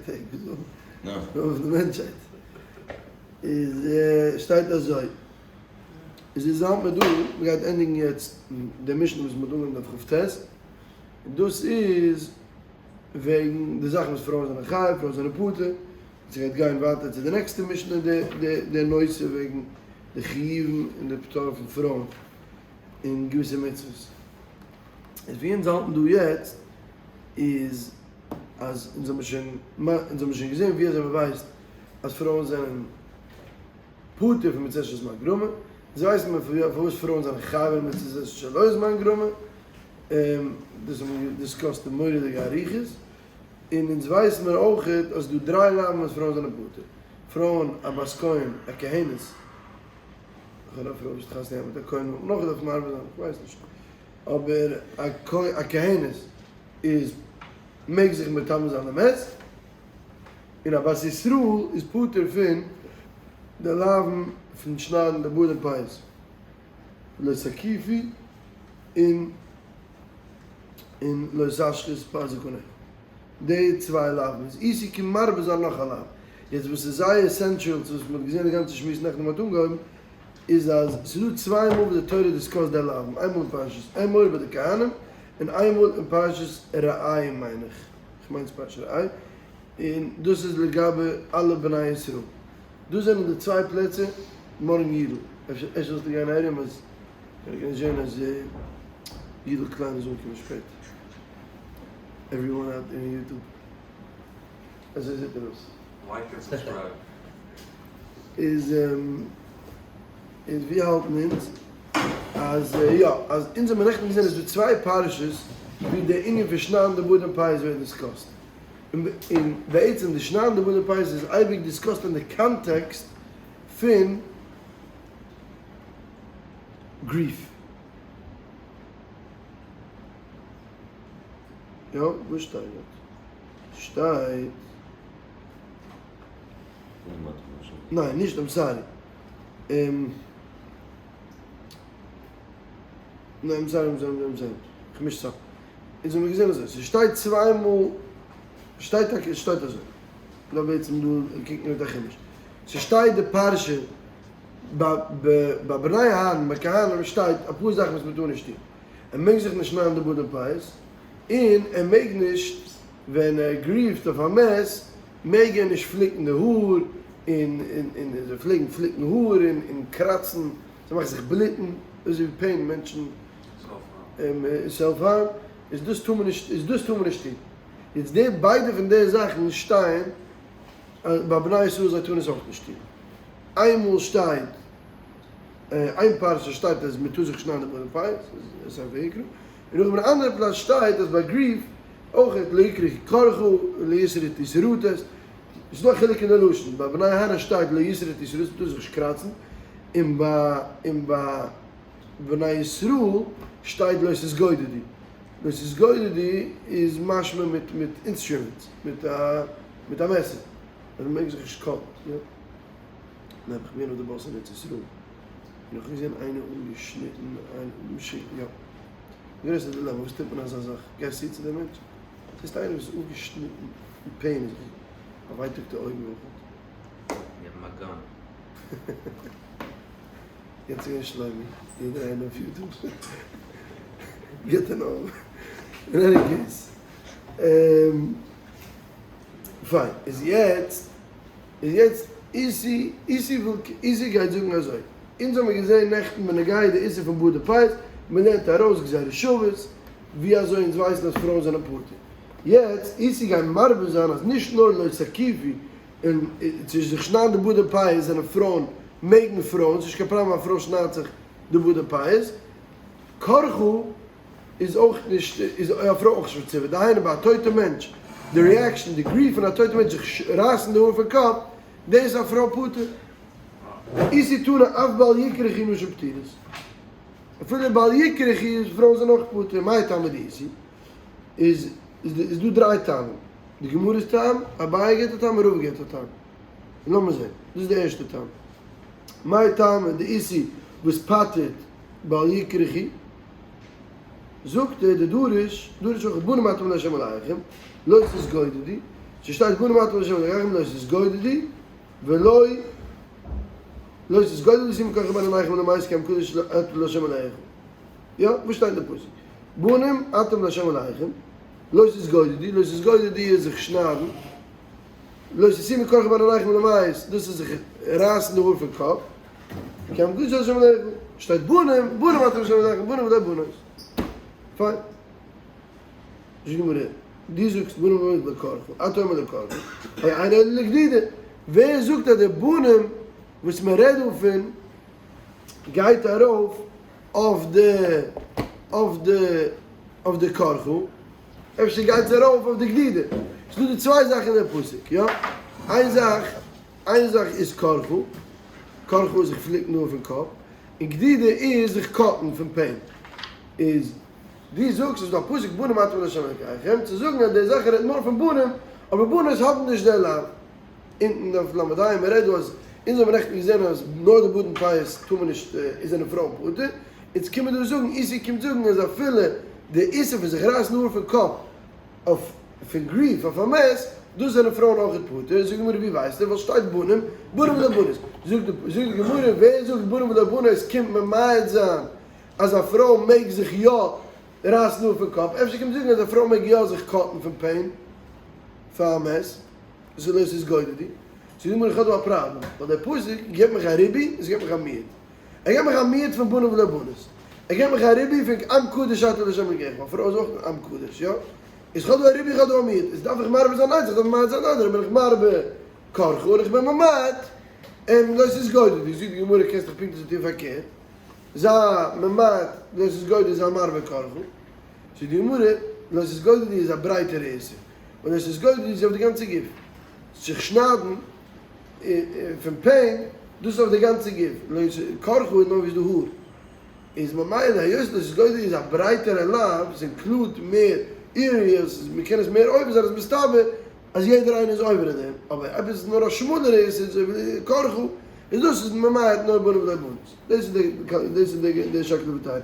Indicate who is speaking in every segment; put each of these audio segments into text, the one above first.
Speaker 1: טעג אויף די מענטשהייט. איז שטייט אזוי, איז איז האלט מען דא, מען גייט ענדיגן יעצט די משנה וואס מען האט אנגעהויבן דף כ"ט, און דאס איז וועגן די זאכן וואס פרויען זענען חייב, פרויען זענען פטור, און ס'גייט גיין ווייטער צו די נעקסטע משנה די די די נושא וועגן די חיובים און די פטור פון פרויען אין געוויסע מצוות. איז ווי אונז האלטן דא יעצט איז אז אונז האבן שוין אונז האבן שוין געזען ווי אזוי מען ווייסט אז פרויען זענען פטור פון מצות שהזמן גרמא, אונז ווייסן מיר פארוואס פרויען זענען חייב אין מצות שלא זמן גרמא, דאס האבן מיר discussed אין מורא'דיגע אריכות, און אונז ווייסן מיר אויכעט אז ס'דא דריי לאווין וואס פרויען זענען פטור, פרויען, א בת כהן, א כהנת, לכאורה א פרוי וואס האט חתונה געהאט מיט א כהן וואלט נאך געדארפט מרבה זיין, כ'ווייס נישט, אבער א כהנת איז מעג זיך מטמא זיין למת, און א בת ישראל איז פטור פון די לאווין פון שניידן די בארד און פאות, לא תקיפו און און לא תשחית פאת זקנך, די צוויי לאווין איז איסי קען מרבה זיין נאך א לאו. יעצט וואס איז זייער essential צו וואס מען האט געזען די גאנצע שמועס נעכטן ווען מען האט אנגעהויבן, איז אז ס'איז דא צוויי מאל וואס די תורה discuss ט די לאווין, איינמאל אין פרשת אמור ביי די כהנים, און איינמאל אין פרשת ראה מיין איך, איך מיין ס'איז פרשת ראה, און דאס איז לגבי אלע בני ישראל. דאס זענען די צוויי פלעצער, מארגן יידל, אפשר זאלסטו גיין ארום אז מען קען זען אז יידל קליין איז אנגעקומען שפעט. Everyone out אין YouTube. אזוי זעט ער אויס.
Speaker 2: Like and subscribe.
Speaker 1: איז איז ווי האלטן אונז? אז יא, אז אונז האבן נעכטן געזען אז ס'דא צוויי פרשות ווי די ענין פון שניידן די בארד און פאות ווערט discussed. און בעצם די שניידן די בארד און פאות איז אייביג discussed אין די קאנטעקסט פון grief. יא, וואס שטייט דארט? שטייט. ניין, נישט, I'm sorry. ניין, I'm sorry, I'm sorry, I'm sorry. כ'מיש צאם. אונז האבן געזען אזוי, ס'שטייט צוויי מאל, שטייט טאקע, ס'שטייט אזוי. כ'דארף בעצם דא קוקן מיט א חומש. ס'שטייט די פרשה ביי בני אהרן, ביי כהנים שטייט אפאר זאכן וואס מ'טאר נישט טון. ער מעג זיך נישט שניידן די בארד און פאות, און ער מעג נישט ווען ער grieve ט אויף א מת מעג ער נישט פליקן די האר, און און זיי פלעגן פליקן האר און און קראצן, זיי מאכן זיך בלוטן, דאס איז ווי pain מענטשן self harm, איז דאס טאר מען נישט, איז דאס טאר מען נישט טון. יעצט די ביידע פון די זאכן שטייען ביי בני ישראל זיי טארן עס אויך נישט טון. איינמאל שטייט איין פרשה שטייט אז מען טאר זיך שניידן די בארד און פאות, איז ספר ויקרא, און נאכדעם אין א אנדערע פלאץ שטייט אז ביי grief אויך לא יקרחו קרחה לא ישרטו שרטת, ס'איז דא א חילוק אין די לשון, ביי בני אהרן שטייט לא ישרטו שרטת מ'טאר זיך נישט קראצן, און ביי און ביי בני ישראל שטייט לא תתגודדו, לא תתגודדו איז משמע מיט מיט instruments, מיט א מיט א מעסער, אז מ'מעג זיך נישט cut ן, יא. נעבעך געווען אויף די באס אין ארץ ישראל און איך האב געזען איינער אנגעשניטן איינער יא גרויסע דילעמא וואס טוט מען אזא זאך גייסט צו צו דעם מענטש זעסט איינער וואס איז אפגעשניטן אין pain איז פארווייטאגטע אויגן אויך.
Speaker 3: געב אים א gun.
Speaker 1: יעצט איז געווען שלומי, יעדער איינער אויף YouTube גיבט א נאמען, אין any case פיין איז יעצט איז יעצט איסי, איסי וויל, איסי גייט זאגן אזוי, אונז האמיר געזען נעכטן בנוגע די איסור פון בארד ופאות, מען לערנט ארויס גזירה שוות, ווי אזוי אונז ווייסן אז פרויען זענען פטור. יעצט איסי גייט מרבה זיין אז נישט נאר לא תקיפו און צו זיך שניידן די בארד און פאות זענען פרויען, מעגן פרויען, ס'נישט קיין פראבלעם א פרוי שניידט זיך די בארד און פאות, קרחה איז אויך נישט, איז א פרוי אויך נישט מצווה, דהיינו ביי א טויטע מענטש, די reaction, די grief פון א טויטע מענטש זיך רייסן די האר פון קאפ, דאס איז א פרוי פטור. איסי תנא אף בל יקרחו נשים פטורות. אפילו בל יקרחו איז פרויען זענען אויך פטור, מאי טעמא דאיסי? איז איז דא דריי טעמים, די גמרא'ס טעם, אביי געבט א טעם און רבא געבט א טעם. לאמיר זען, דאס איז די ערשטע טעם. מאי טעמא דאיסי וואס פטר'ט בל יקרחו? זאגט ער די דרש, דרש אויך בנים אתם לה' אלהיכם, לא תתגודדו. ס'שטייט בנים אתם לה' אלקיכם לא תתגודדו ולא לא תתגודדו ולא תשימו קרחה בין עיניכם למת כי עם קדוש אתם לה' אלקיכם. יא, וואס שטייט אין די פסוק? בנים אתם לה' אלקיכם לא תתגודדו, לא תתגודדו איז זיך שניידן, לא תשימו קרחה בין עיניכם למת דאס איז זיך רייסן די האר פון קאפ, כי עם קדוש אתם לה' אלקיכם. שטייט בנים, בנים אתם לה' אלקיכם, בנים ולא בנות. פיין. זאגט די גמרא, דו זאגסט בנים ובנות לקרחה, אתה אומר לקרחה, או אינו אלא לגדידה, ווער זאגט אז די בנים וואס מען רעדט דא פון גייט ארויף אויף די אויף די אויף די קרחה, אפשר גייט עס ארויף אויף די גדידה, ס'איז דא די צוויי זאכן אין די פסוק, יא? איין זאך איין זאך איז קרחה, קרחה איז זיך פליקן האר פון קאפ, און גדידה איז זיך cut ן פון pain, איז דו זאגסט ס'איז דא א פסוק בנים אתם לה' אלקיכם צו זאגן אז די זאך רעדט נאר פון בנים, אבער בנות האבן נישט די לאו. אונטן אויף ל"ה מען רעדט דא אז אונז האבן נעכטן געזען אז נאר די באדן פאות טאר מען נישט איז זענען פרויען פטור, אונז קומען דא זאגן איסי קומט זאגן אז אפילו די איסור פון זיך רייסן האר פון קאפ אויף פון grief אויף א מת, דאס זענען פרויען אויכעט פטור, זאגט די גמרא ווי ווייסטו ווייל שטייט בנים, בנים ולא בנות, זאגט די גמרא ווער זאגט בנים ולא בנות קומט ממעט זיין אז א פרוי מעג זיך יא רייסן האר פון קאפ, אפשר קומט זאגן אז א פרוי מעג יא זיך cut ן פון pain פאר א מת, דאס איז לא תתגודדו, זאגט די גמרא איך האב דא א פראבלעם, ווייל דער פסוק גיבט מיך א ריבוי און ס'גיבט מיך א מיעוט, ער גיבט מיך א מיעוט פון בנים ולא בנות, ער גיבט מיך א ריבוי פון עם קדוש אתה לה' אלקיך, א פרוי איז אויך אן עם קדוש, יא? איז כ'האב דא א ריבוי איך האב דא א מיעוט, איז דארף איך מרבה זיין איינס, איך דארף ממעט זיין די אנדערע, בין איך מרבה קרחה און איך בין ממעט און לא תתגודדו, זאגט די גמרא קענסט דאך פונקט אזוי טון פארקערט. זיי ממעט לא תתגודדו זיי מרבה קרחה, זאגט די גמרא, לא תתגודדו איז א ברייטערע איסור, און לא תתגודדו איז אויף די גאנצע גוף, זיך שניידן פון pain דאס איז אויף די גאנצע גוף, לא קרחה איז נאר ווי איז די האר, איז ממילא היות לא תתגודדו איז א ברייטערע לאו, עס include מער areas, מען קען עס מער עובר זיין איז מסתבר אז יעדער איינער איז עובר אין דעם, אבער עפעס איז נאר א שמאלערע איסור אזוי ווי קרחה, איז דאס איז ממעט נאר בנים ולא בנות. דאס איז די דאס איז די די שקלא וטריא.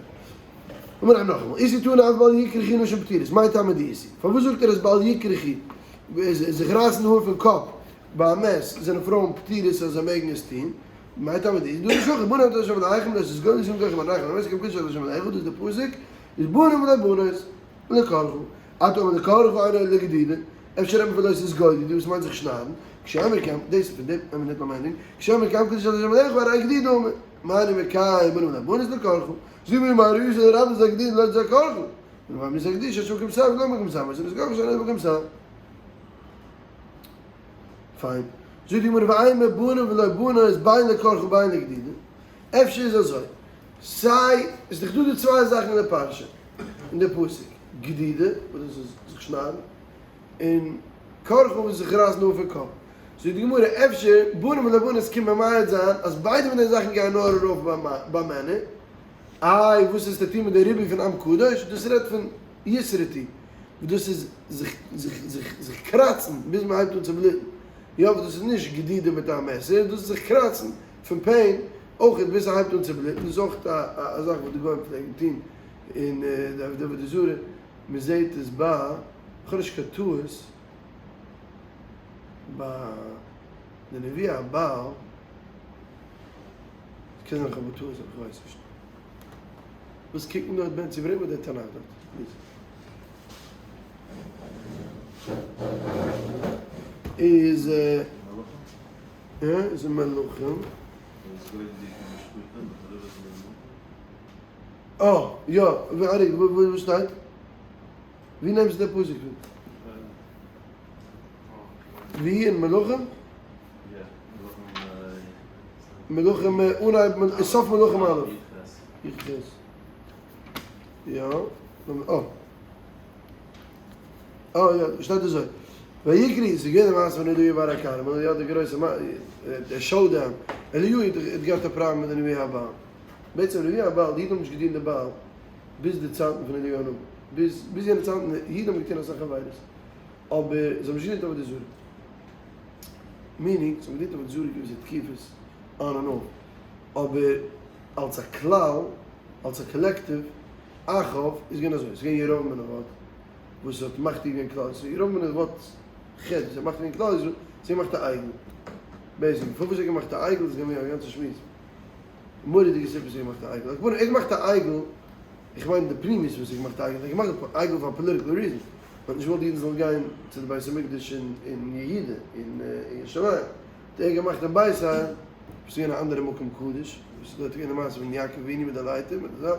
Speaker 1: לאמיר גיין נאכאמאל. איסי תנא אף בל יקרחו נשים פטורות, מאי טעמא דאיסי? פארוואס זאגט ער אז בל יקרחו זיך רייסן די האר פון קאפ ביי א מת זענען פרויען פטורות אז זיי מעגן עס טון? מאי טעמא דאיסי? דרש הכא בנים אתם לה' אלקיכם לא תתגודדו ולא תשימו קרחה בין עיניכם למת כי עם קדוש אתה לה' אלקיך דאס איז די פסוק איז בנים ולא בנות לקרחה. אתה אומר לקרחה אינו אלא לגדידה, אפשר רעדט מען פון לא תתגודדו וואס מיינט זיך שניידן, כשאומר כי עם, דאס איז פון דעם איין מינוט לאמיר ענדיגן, כשאומר כי עם קדוש אתה לה' אלקיך הרי גדידה אמור, מה אני מקיים בנים ולא בנות לקרחה, זאג מיר מה ראו של רב איז א גדידה לא תזכרכו, און ווען מ'איז א גדידה שיש מקום שער ולא מקום שער, וואס איז נזכר שאין מקום שער. פיין. זאגט די גמרא ואימא בנים ולא בנות בין לקרחה ובין לגדידה, אפשר איז אזוי, סיי, איז דאך דא די צוויי זאכן אין די פרשה, אין די פסוק, גדידה, וואס דאס איז זיך שניידן, און קרחה וואס איז זיך רייסן האר פון קאפ. זאגט די גמרא, אפשר בנים ולא בנות קומט ממעט זיין אז ביידע פון די זאכן גייען נאר ארויף ביי מענער, איי וואס איז צו טון מיט די ריבוי פון עם קדוש, דאס רעדט פון ישרטו, וואס דאס איז זיך זיך זיך זיך קראצן ביז מען הייבט אן צו בלוטן, יא וואס דאס איז נישט גדידה מיט א מעסער, דאס איז זיך קראצן פון pain אויך ביז ס'הייבט אן צו בלוטן, דאס איז אויך א זאך וואס די גוים פלעגן טון אין די עבודה זרה, מען זעט עס ביי, איך האב נישט קיין טעות, ביי די נביאי הבעל, קען זיין איך האב א טעות אבער איך ווייס נישט. וואס קוקט מען דארט בנצי ברענג מיר די תנך דארט please. איז איז אין מלכים. אה יא ארי וואס שטייט? ווי נעמסטו די פסוק פון? ווי אין מלכים? מלכים אנהייב סוף מלכים א'. י"ח. יא. אה. אה יא, שטייט אזוי. ויקרא, ס'איז געווען די מעשה פון אליהו בהר הכרמל, יא די גרויסע די showdown. אליהו האט געהאט א פראבלעם מיט די נביאי הבעל. בעצם נביאי הבעל, די אידן האבן נישט געדינט די בעל ביז די צייטן פון אליהו הנביא. ביז ביז יענע צייטן, די אידן האבן געטון אסאך עבירות. אבער זיי האבן נישט געדינט עבודה זרה. meaning, זיי האבן געדינט עבודה זרה געוויסע תקופות, on and off. אבער אלס א כלל, אלס א collective, אחאב איז געווען אזוי, ס'איז געווען ירבעם בן נבט וואס האט מכתיר געווען כלל ישראל, ירבעם בן נבט. חטא וואס ער מאכט אין כלל ישראל, צו ער מאכט א עגל. בעיסיקלי, פארוואס ער האט געמאכט א עגל איז געווען א גאנצע שמועס. מורא'דיגע סיבה וואס ער האט געמאכט א עגל. ער האט געמאכט א עגל, איך מיין די פנימיות וואס ער האט געמאכט א עגל, ער האט געמאכט די עגל פאר political reason. מען האט נישט געוואלט אידן זאלן גיין צו די בית המקדש אין יהודה, אין ירושלים. האט ער געמאכט אין בית אל, וואס איז געווען א אנדערע מקום קדוש, וואס איז דארט געווען די מעשה פון יעקב אבינו מיט די לייטער מיט די זאך.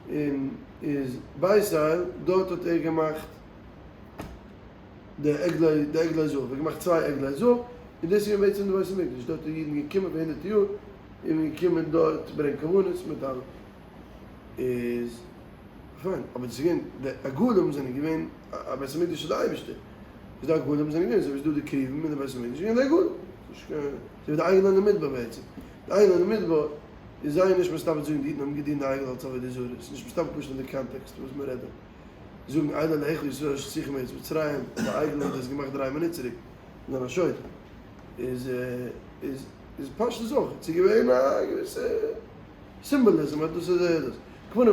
Speaker 1: און איז בית אל, דארט האט ער געמאכט די עגלי, די עגלי זהב, ער האט געמאכט צוויי עגלי זהב, און דאס איז געווען בעצם די בית המקדש, דארט איז אידן געקומען פאר הונדערטער יאר, און מען געקומען דארט ברענגען קרבנות מיט אלעם, איז פיין, אבער דאס איז געווען, די עגלים זענען געווען א בית המקדש פאר די אייבערשטער, איז די עגלים זענען געווען אזוי ווי ס'איז דא די כרובים אין די בית המקדש, איז געווען די עגלים, נישט קיין, אזוי ווי די עגל אין די מדבר בעצם, די עגל אין די מדבר איז זייער נישט מסתבר צו זאגן די אידן האבן געדינט די עגל אלס עבודה זרה, ס'איז נישט מסתבר פשוט אין די קאנטעקסט וואס מען רעדט דא. זאגן אלה אלהיך ישראל אשר הוציאוך מארץ מצרים, די עגל האט דאס געמאכט דריי מינוט צוריק, און דאן א שוטה. איז איז איז פשטות אויך ס'איז געווען א געוויסע symbolism אז דאס איז דאס. כמובן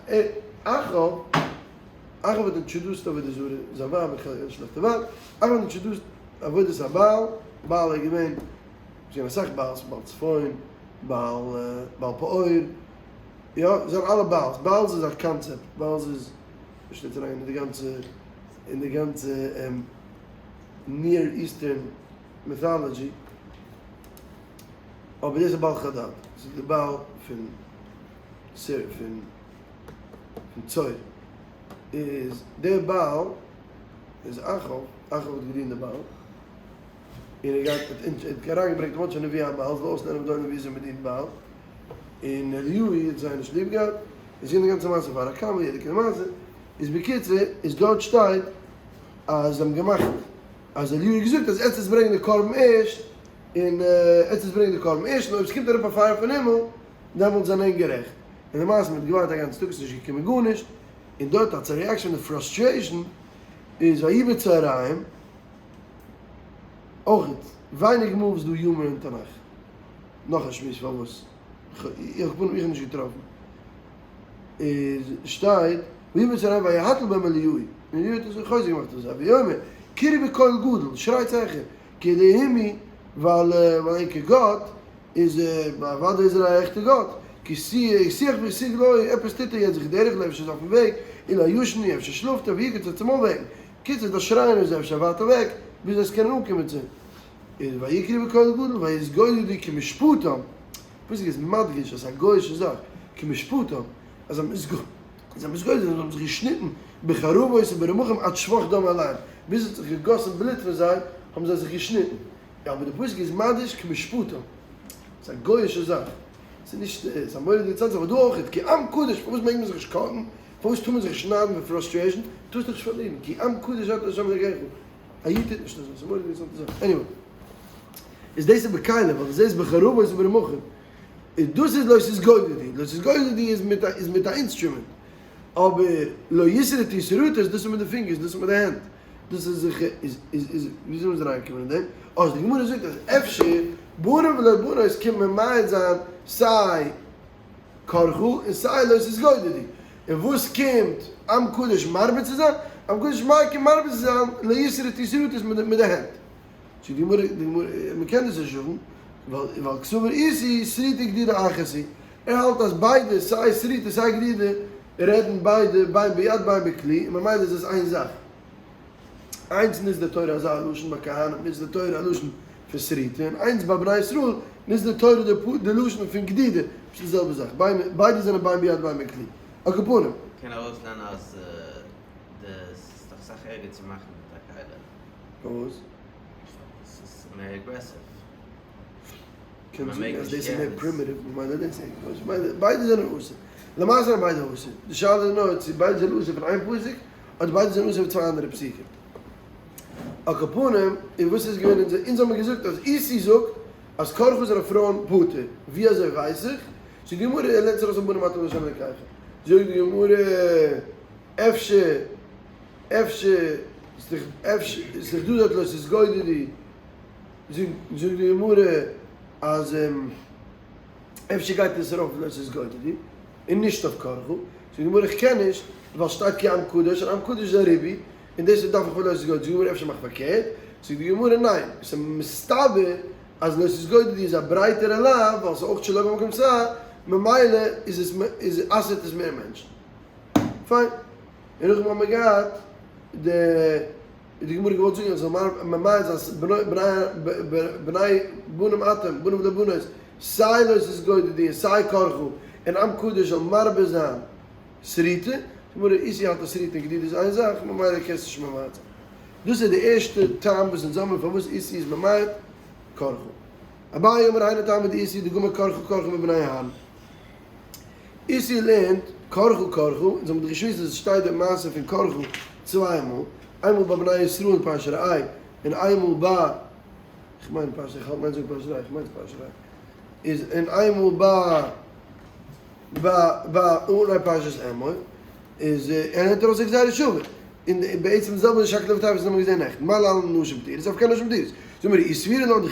Speaker 1: איז אחאב, אחאב האט introduced עבודה זרה, זיין ווייב האט געהאט א שלעכטע ווייב, אחאב האט introduced עבודת הבעל, בעל איז געווען, ס'איז געווען אסאך בעל'ס, בעל צפון, בעל בעל פעור, יא, זיי זענען אלע בעל'ס, בעל'ס איז א קאנצעפט, בעל'ס איז, נישט יעצט אריין אין די גאנצע, אין די גאנצע Near Eastern mythology, אבער דאס איז בעל חדד, דאס איז די בעל פון פון פון צור, איז דער בעל איז אחאב, אחאב האט געדינט די בעל. און ער גייט האט אריינגעברענגט א bunch נביאי הבעל זאל אויסלערנען ווי אזוי וויאזוי מען דינט בעל, און אליהו האט זיי נישט ליב געהאט, איז געווען די גאנצע מעשה פאר א קאמער יעדער קען די מעשה, איז בקיצור איז דארט שטייט אז זיי האבן געמאכט אז אליהו האט געזאגט אז עטס עס ברענגען די קרבן ערשט, און עטס עס ברענגען די קרבן ערשט און אויב עס קומט אראפ א פייער פון הימל דעמאלטס זענען ענק גערעכט, און למעשה מען האט געווארט א גאנצן טאג עס איז נישט געקומען גארנישט, און דארט אלס א reaction די frustration איז ויהי בצהריים. אויך ווייניג מאל איז דא humor אין תנך. נאך א שמועס פארוואס. איך האב נישט געטראפן. איז שטייט ויהי בצהריים ויהתל בהם אליהו. און אליהו האט אזוי חוזק געמאכט אויף זיי. ויאמר קראו בקול גדול, שרייטס העכער, כי אלהים הוא, ווייל ענקער גאט איז אוודאי איז ער א עכטער גאט, כי שיח והשיג לו, עפעס טוט ער יעצט וכי דרך לו, אפשר איז אויפן וועג, אולי ישן הוא, אפשר שלאפט ער, ויוקץ זיך צום אויפוועקן. קיצור דאס שרייען איז אפשר ווייט אוועק ביז עס קענען אנקומען צו איז ויקראו בקול גדול ויתגודדו כמשפטם, פסוק איז מדגיש אז ס'איז א גוי'אישע זאך, כמשפטם, אז זיי האבן מתגודד זיי האבן זיך געשניטן בחרבות וברמחים עד שפך דם עליהם, ביז עס האט זיך געגאסן בלוט פון זיי האבן זיי זיך געשניטן, אבער די פסוק איז מדגיש כמשפטם, ס'איז א גוי'אישע זאך, ס'איז נישט, ס'איז א מורא'דיגע צד, אבער דא אויך, כי עם קדוש, פארוואס מעג מען זיך נישט cut ן? פארוואס טאר מען זיך שניידן פון frustration? טארסט דיך נישט פארלירן, כי עם קדוש אתה לה' אלקיך, א איד טוט נישט אזוי, ס'איז מורא'דיג אינטערעסאנטע זאך, anyway, איז דאס איז בכלים, ווייל דו זעסט בחרבות וברמחים, איז דאס איז לא תתגודדו, לא תתגודדו איז מיט א איז מיט א instrument, אבער לא ישרטו שרטת דאס איז מיט די פינגערס, דאס איז מיט די הענט, דאס איז זיכער איז איז איז ווי זאל מען אריינקומען אין דעם? אז די גמרא זאגט אז אפשר בנים ולא בנות קומט ממעט זיין סיי קרחה און סיי לא תתגודדו. און וואס קומט עם קדוש מרבה צו זיין? עם קדוש קומט מרבה צו זיין לא ישרטו שרטת מיט די הענט. זאגט די גמרא, די גמרא, מען קען דאס נישט זאגן, ווייל ווייל קסבר איתא שריטה וגדידה אחת היא. ער האלט אז ביידע, סיי שריטה סיי גדידה, רעדן ביידע בין ביד בין בכלי, און ממילא איז עס איין זאך. איינס נוצט די תורה אזא לשון ביי כהנים נוצט די תורה א לשון פון שריטה און איינס ביי בני ישראל נוצט די תורה די לשון פון גדידה, פשוט די זעלבע זאך, ביידע זענען בין ביד בין בכלי. על כל פנים.
Speaker 3: קען ארויסלערנען אז די ס'איז דאך אסאך ערגער צו מאכן מיט א כלי.
Speaker 1: פארוואס?
Speaker 3: ס'איז מער aggressive.
Speaker 1: קען זאגן אז דאס איז מער primitive ממילא דאס איז ביידע זענען אסור. למעשה זענען ביידע אסור. די שאלה איז נאר צו ביידע זענען אסור פון איין פסוק אדער ביידע זענען אסור פון צוויי אנדערע פסוקים. על כל פנים, און וואס איז געווען אונזער, אונז האבן געזאגט אז איסי זאגט אז קרחה זענען פרויען פטור. ווי אזוי ווייס איך? זאגט די גמרא, ער לערנט זיך אויס אין בנים אתם לה' אלקיכם. זאגט די גמרא, אפשר, אפשר, אפשר, איז דאך דא דארט לא תתגודדו. זאגט די גמרא אז אפשר גייט עס ארויף לא תתגודדו און נישט אויף קרחה, זאגט די גמרא איך קען נישט ווייל שטייט כי עם קדוש און עם קדוש איז א ריבוי. און דאס דארף איך פאר לא תתגודדו, זאגט די גמרא אפשר מאך פארקערט, זאגט די גמרא ניין, עס איז מסתבר אז לא תתגודדו איז א ברייטערע לאו ווייל עס איז אויך שלא במקום צער, ממילא איז עס איז אסר'ט עס מער מענטשן. פיין. און נאכדעם האבן מיר געהאט די איז די גמרא געוואלט זאגן אז זאל ממעט זיין בני בנים אתם בנים לבנות סיי לא תתגודדו און סיי קרחה און עם קדוש זאל מרבה זיין שריטה, די גמרא איסי האלט אז שריטה און גדידה איז איין זאך ממילא קענסטו נישט ממעט זיין. דאס איז די ערשטע טעם וואס אונז האבן פארוואס איסי איז ממעט קרחה. אביי אמר היינו טעמא דאיסי דגמר קרחה קרחה מבני אהרן. איסי לערנט קרחה קרחה, אונז האבן דאך געשמועסט אז עס שטייט די מעשה פון קרחה צוויי מאל, איינמאל ביי בני ישראל אין פרשת ראה, און איינמאל ביי, איך מיין פרשת, איך האלט מיין זאגן פרשת ראה, איך מיין ס'איז פרשת ראה, איז און איינמאל ביי ביי ביי אנהייב פרשת אמור, איז ער נעמט ארויס די גזירה שוה, און בעצם די זעלבע שקלא וטריא וואס אונז האבן געזען נעכטן, מה להלן נשים פטורות אף כאן נשים פטורות, זאג מיר אי סבירא לן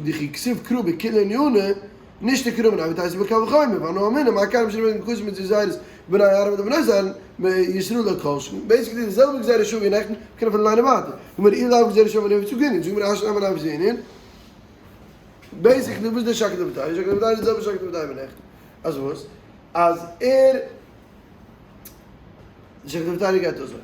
Speaker 1: דכי כתיב קרא בכולהו ענינא, נישט די קרא בני ותעשה בקל וחומר, ואנא אמינא מה כאן משנה בין כתוב מצוות זהירות בני אהרן ובנות אהרן ישראל לא כל שכן, basically די זעלבע גזירה שוה ווי נעכטן, מ'קען אפילו ליינען ווייטער, זאג מיר אי לאו גזירה שוה ואני וצו גינין, זאג מיר אשרי אמר אבי זינין, basically וואס איז דער שקלא וטריא? שקלא וטריא איז די זעלבע שקלא וטריא ווי נעכטן, אז וואס? אז ער די שקלא וטריא גייט אזוי.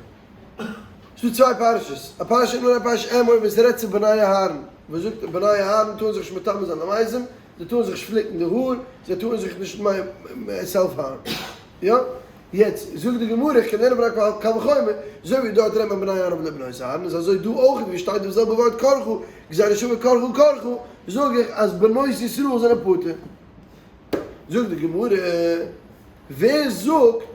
Speaker 1: ס'דא צוויי פרשות, א פרשה אין אנהייב פרשת אמור וואס רעדט צו בני אהרן, וואס זאגט בני אהרן טארן זיך נישט מטמא זיין למתים, זיי טארן זיך נישט פליקן די האר, זיי טארן זיך נישט self harm. יא? יעצט זאגט די גמרא, איך קען לערנען פון א קל וחומר, אזוי ווי דארט רעדט מען בני אהרן ולא בנות אהרן, איז אזוי דא אויך ווי שטייט דאס זעלבע ווארט קרחה, גזירה שווה קרחה קרחה, זאג איך אז בנות ישראל זענען פטור. זאגט די גמרא, ווער זאגט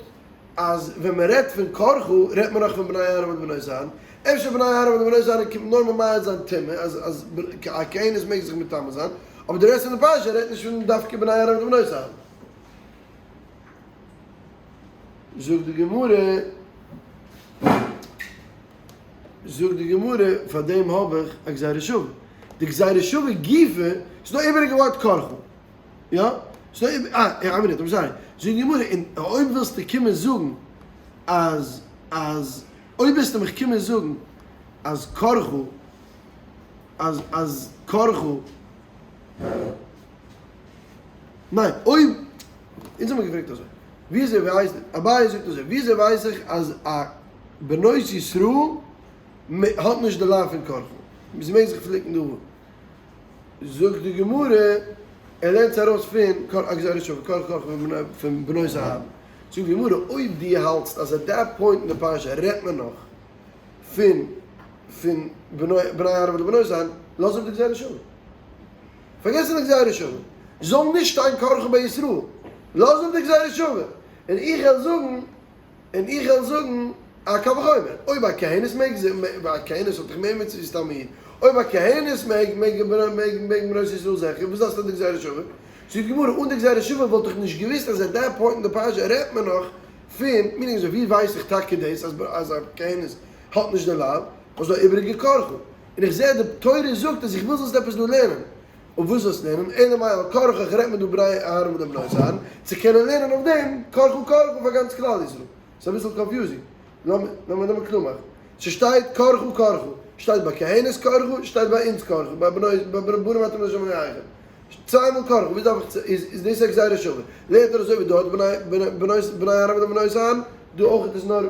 Speaker 1: אז ווען מען רעדט פון קרחה רעדט מען נאך פון בני אהרן ובנות אהרן, אפשר בני אהרן ובנות אהרן קומט נאר ממעט זיין טומאה אז אז א כהנת מעג זיך מטמא זיין, אבער די רעסט פון די פרשה רעדט נישט פון דווקא בני אהרן ובנות אהרן. זאגט די גמרא, זאגט די גמרא, פאר דעם האב איך א גזירה שווה, די גזירה שווה גופא, ס'איז דא איבעריגע ווארט קרחה, יא? ס'דא איבער, אה, איין מינוט, I'm sorry. זאגט די גמרא, און אויב ווילסטו קומען זאגן אז, אז, אויב ווילסטו מיך קומען זאגן אז קרחה, אז, אז קרחה, ניין, אויב, אונז האבן געפרעגט אזוי, וויאזוי ווייסט, אביי זאגט אזוי, וויאזוי ווייס איך אז א בנות ישראל האט נישט די לאו פון קרחה, זי מעג זיך פליקן די האר? זאגט די גמרא, ער לערנט עס ארויס פון א גזירה שווה, קרחה קרחה פון בנות אהרן. זאגט די גמרא, אויב דו האלטסט אז at that point אין די פרשה רעדט מען נאך פון פון בני אהרן ולבנות אהרן, לאז אפ די גזירה שווה. פארגעס פון די גזירה שווה. זאל נישט שטיין קרחה ביי ישראל. לאז אפ די גזירה שווה. און איך וועל זאגן. און איך וועל זאגן א קל וחומר, אויב א כהנת מעג, ווייל א כהנת האט דאך מער מצוות ווי סתם א איד, אויב א כהנת מעג, מעג מעג בנות ישראל זיכער, וואס דארפסטו די גזירה שווה? זאגט די גמרא, אן די גזירה שווה וואלט איך נישט געוואוסט אז at that point אין די פרשה רעדט מען נאך פון, meaning אזוי, ווי ווייס איך טאקע דאס אז אז א כהנת האט נישט די לאו, ווייל ס'דא איבעריגע קרחה, און איך זע אז די תורה זאגט אז איך וויל זאלסט עפעס דא לערנען, און וואס זאלסט לערנען? אלא מאי על כרחך רעדט מען דא בני אהרן מיט די בנות אהרן, צו קענען לערנען אויף דעם קרחה קרחה פאר גאנץ כלל ישראל. ס'איז אביסל confusing. לאמיר לאמיר קלאר מאכן. ס'שטייט קרחה קרחה. שטייט ביי כהנת קרחה, שטייט ביי אונז קרחה, ביי בנות ביי בנים אתם לה' אלהיכם. צוויי מאל קרחה, וואס דארף איך צו איז איז דאס א גזירה שווה? לערנט ער אזוי ווי דארט בני בנות בני אהרן מיט די בנות אהרן, דא אויך איז נאר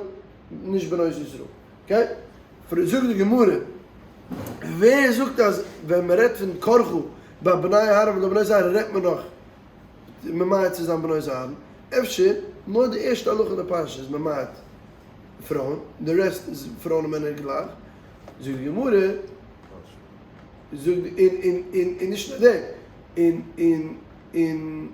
Speaker 1: נישט בנות ישראל. okay? זאגט די גמרא, ווער זאגט אז ווען מען רעדט פון קרחה ביי בני אהרן ולבנות אהרן רעדט מען נאך ממעט צו זיין בנות אהרן? אפשר נאר די ערשטע הלכה אין די פרשה איז ממעט פרויען, די רעסט איז פרויען און מענער גלייך. זאגט די גמרא, זאגט און און און און נישט נאר דעם, און און און